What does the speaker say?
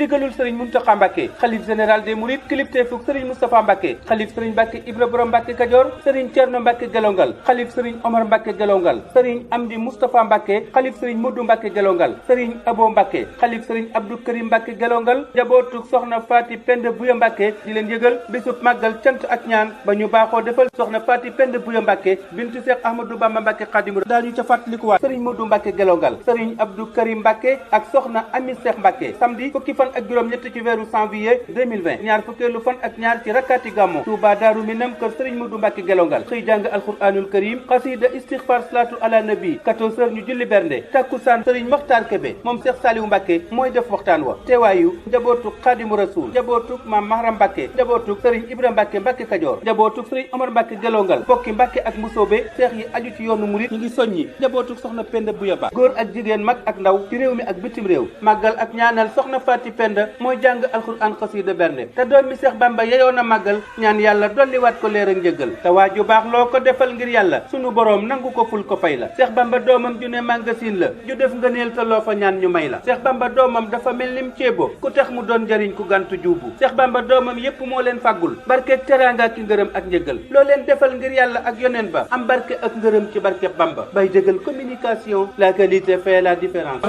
ndigalul sëriñ Muntaxa Mbàkke xalif général des mourides kilifteefuk sëriñ Moustapha Mbàkke xalif sëriñ Mbàkke Ibra Borom Mbàkke Kajoor sëriñ Cerno Mbàkke Gelongal xalif sëriñ Omar Mbàkke Gelongal sëriñ Amdi Moustapha Mbàkke xalif sëriñ Modou Mbàkke Gelongal sëriñ Abo Mbàkke xalif sëriñ Abdou Karim Mbàkke Gelongal njabootuk soxna Faati Penda Buya Mbàkke di leen yëgal bisub màggal cant ak ñaan ba ñu baaxoo defal soxna Faati Penda Buya Mbàkke bintu Seex Ahmadou Bamba Mbàkke Xaadimu daañu ca fàttalikuwaat sëriñ Modou Mbàkke Gelongal sëriñ Abdou Karim Mbàkke ak soxna Ami Seex Mbàkke samedi fukki fan ak juróom ñett ci weeru janvier 2020 ñaar fukkeelu fan ak ñaar ci rakkaati gàmmu Touba Daaru Minam kër sëriñ Modou Mbàkke Gelongal xëy jàng alquranul karim xasida istixfar salatu ala nabi 14h ñu julli bernde takkusaan sëriñ Moxtaar Kebe moom Seex Saaliwu Mbàkke mooy def waxtaan wa teewaayu njabootuk Xaadimu Rasuul njabootuk Maam Mahram Mbàkke njabootuk sëriñ Ibra Mbàkke Mbàkke Kajoor njabootuk sëriñ Omar Mbàkke Gelongal bokki Mbàkke ak Musoobe seex yi aju ci yoonu murit ñu ngi soññi njabootuk soxna Penda Buya Ba góor ak jigéen mag ak ndaw ci réew mi ak bitim réew màggal ak ñaanal soxna Faati Penda mooy jàng alxuraan xasida bernde te doomi Seex Bamba yeyoon a màggal ñaan yàlla dolliwaat ko leer ak njëggal te waa ju baax loo ko defal ngir yàlla sunu boroom nangu ko ful ko fay la Seex Bamba doomam ju ne magasin la ju def ngëneel te loo fa ñaan ñu may la Seex Bamba doomam dafa mel nim ceebo ku tax mu doon njariñ ku gàntu juubu Seex Bamba doomam yépp moo leen fàggul barkeeg teraanga ki ngërëm ak njëggal loo leen defal ngir yàlla ak yoneen ba am barke ak ngërëm ci barke Bamba bay dëggal communication la qualité fait la différence